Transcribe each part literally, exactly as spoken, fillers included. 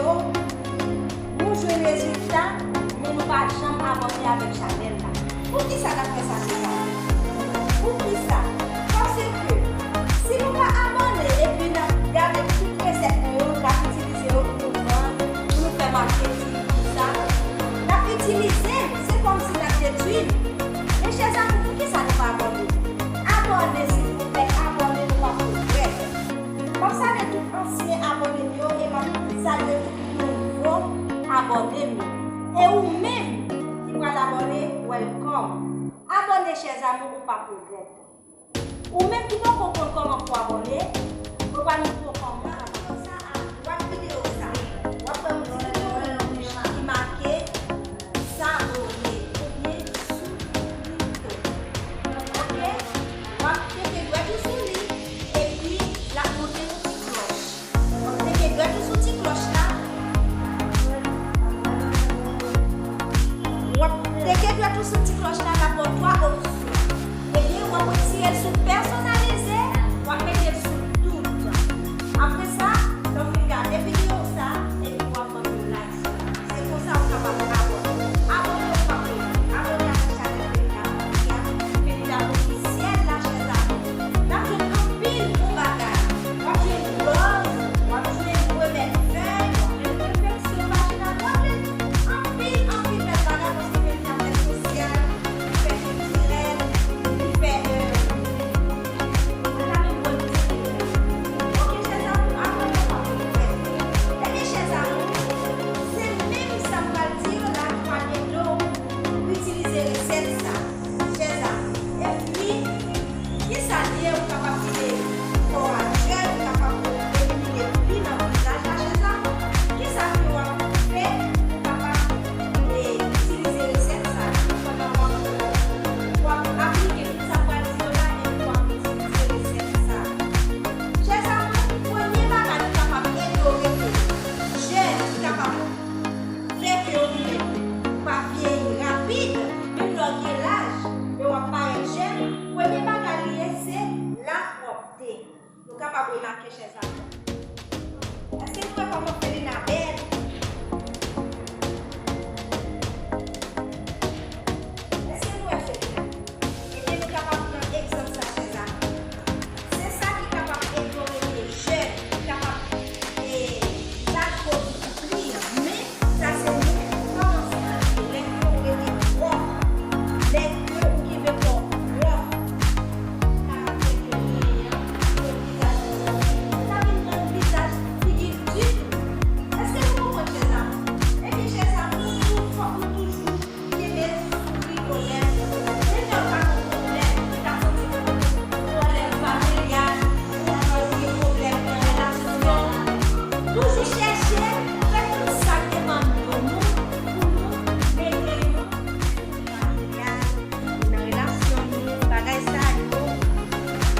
Nou jwenn rezilta, men nou pa janm abòne avèk chanèl la. Poukisa n ap fè sa, chèz ami? Poukisa? Paske, si nou pa abòne epi n ap gade tout resèt nou yo, n ap itilize yo pou nou vann, pou nou fè maketing, tout sa, n ap itilize l, se kòmsi n ap detwi l. Men chèz ami, poukisa nou pa abòne? Abòne, silvouplè, abòne, nou p ap regrèt. M ap salye tout ansyen abòne m yo e m ap salye tout nouvo abòne m yo. E ou menm ki pral abòne, welcome. Abòne, chèz ami, ou p ap regrèt. Ou menm ki poko konn kòman pou abòne, mwen pral montre w kòman. W ap videyo sa, w ap wè yon ti bouton wouj ki make s'abonner oubyen souscrire. Oke? W ap teke dwèt ou sou li, epi l ap montre yon ti klòch. W ap teke dwèt ou sou ti klòch la. W ap teke dwèt ou sou ti klòch la, l ap ba w twa opsyon. Ebyen, w ap retire l sou pèsonalize, w ap mete l sou tout. Apre sa, lè w fin gade videyo sa, epi w ap ban nou like. Se konsa ou kapab abòne. Abòne ou pa peye. Abòne avèk chanèl Felida Officiel, Felida Officiel, la chèz ami. N ap jwenn anpil bon bagay. W ap jwenn love, w ap jwenn remèd fèy, w ap jwenn enfeksyon vajinal, w ap jwenn anpil, anpil bèl bagay paske Felida fè sosyal, li fè kiltirèl, li fè, euh, Oke, chèz ami, apre nou pa pou fè. Ebyen, chèz ami, se menm sa m pral di yo la ki pral ede w pou itilize resèt sa, chèz ami. Epi, kisa l ye, ou kapab kite kò a jèn, ou kapab elimine pli nan vizaj la, chèz ami. Kisa ke w ap fè pou kapab, e, itilize resèt sa yo pandan w ap, w ap aplike sa pral di yo la, epi w ap itilize resèt sa. Chèz ami, premye bagay ki kapab ede w rete jèn, ki kapab fè ke ou menm ou pa vyeyi rapid, menm lè w gen laj, men w ap parèt jèn, premye bagay li ye, se lapwòpte. Nou kapab remake chèz ami. Èske nou wè kòman Felina bèl? Èske nou wè Felina? Ebyen, nou kapab pran egzanp sa, chèz ami. Se sa ki kapab ede w rete jèn, ki kapab, e, pa twò pli, men sa se nou ki kòmanse antre lè ke w rete pwòp, lè ke ou kenbe kò w pwòp. Karakte ke w genyen an, yon vizaj konsa, ou ta vin rann vizaj figi ditou. Èske nou konprann, chèz ami? Ebyen, chèz ami, nou fòk nou toujou kenbe souri kolè. Menm lè w ta gen pwoblèm, ou ta santi w gen pwoblèm familyal, ou gen pwoblèm nan relasyon, toujou chèche fè tout sa k depann de nou pou nou mete nou familyal, nan relasyon nou, bagay sa yo.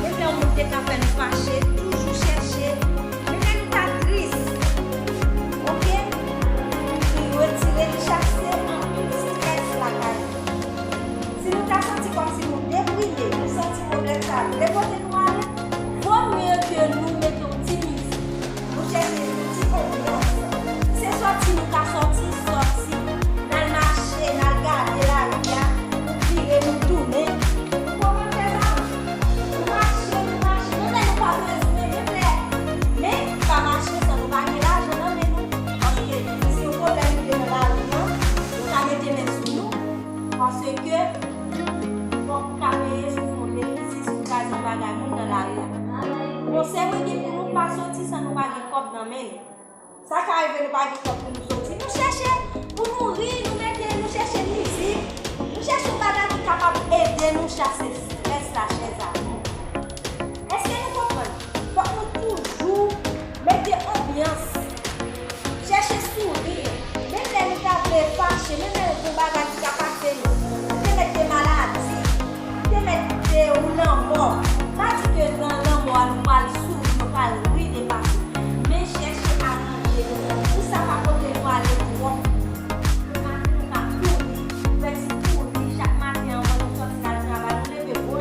Menm lè yon moun te ka fè nou fache, toujou chèche. Menm lè nou ta tris, oke? Li retire, li chase anpil strès lakay nou. Si nou ta santi kòmsi nou deprime, nou santi pwoblèm sa yo vle pote nou ale, vo mye ke nou mete yon ti mizik. Nou chèche yon ti anbyans. Se sòti nou ka sòti, sòti. N al mache, n al gade lari a, nou vire, nou tounen. Nou konprann, chèz ami? Nou mache, nou mache. Menm lè nou pa bezwen, menm lè, men pa mache san nou pa gen lajan nan men nou. Paske si yon pwoblèm rive nan lari an, yo ka mete men sou nou. Paske fòk ou ka peye si w fè yon defisi, si w kraze yon bagay moun nan lari a. Konsèy mwen gen pou nou, pa sòti san nou pa gen kòb nan men nou. Sa ka rive nou pa gen kòb pou nou sòti. Nou chèche pou nou ri, nou mete, nou chèche mizik, nou chèche yon bagay ki kapab ede nou chase strès la, chèz ami. Èske nou konprann? Fòk nou toujou mete anbyans. Chèche souri. Menm lè nou ta vle fache, menm lè gon bagay ki ka pase nou, nou te mèt de maladi, nou te mèt de yon lanmò. Pa di ke nan lanmò a nou pral souri, nou pral ri de pase. Men chèche aranje nou pou sa pa pote nou ale twòp. Le maten nou ka kouri, fè ti kouri chak maten anvan nou sòti n al travay, nou leve gwo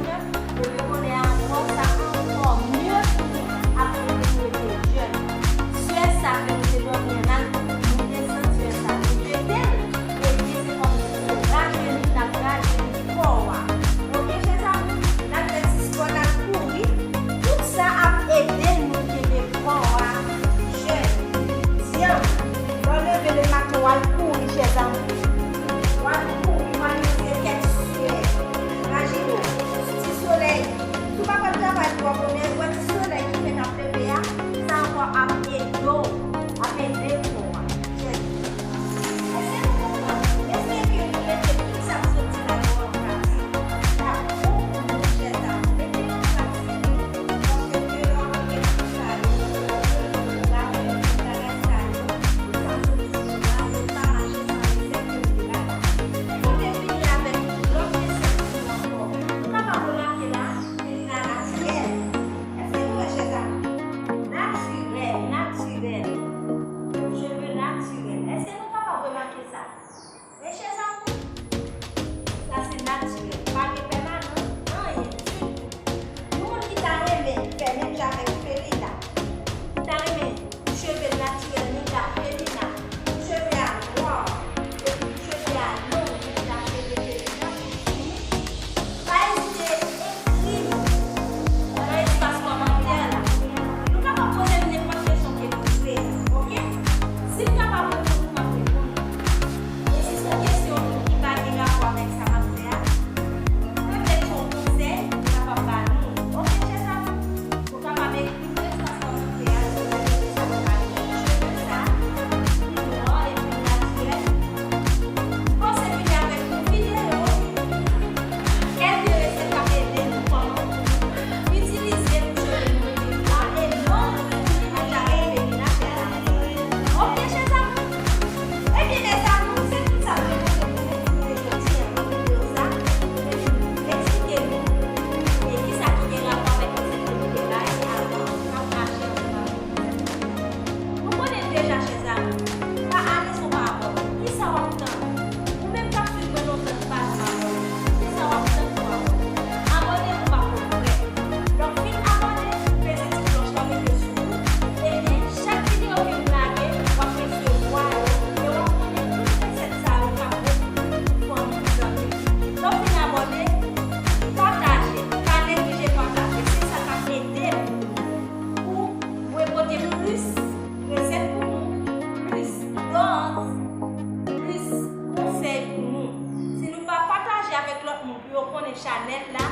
chanèl la,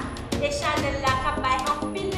e chanèl la k ap bay anpil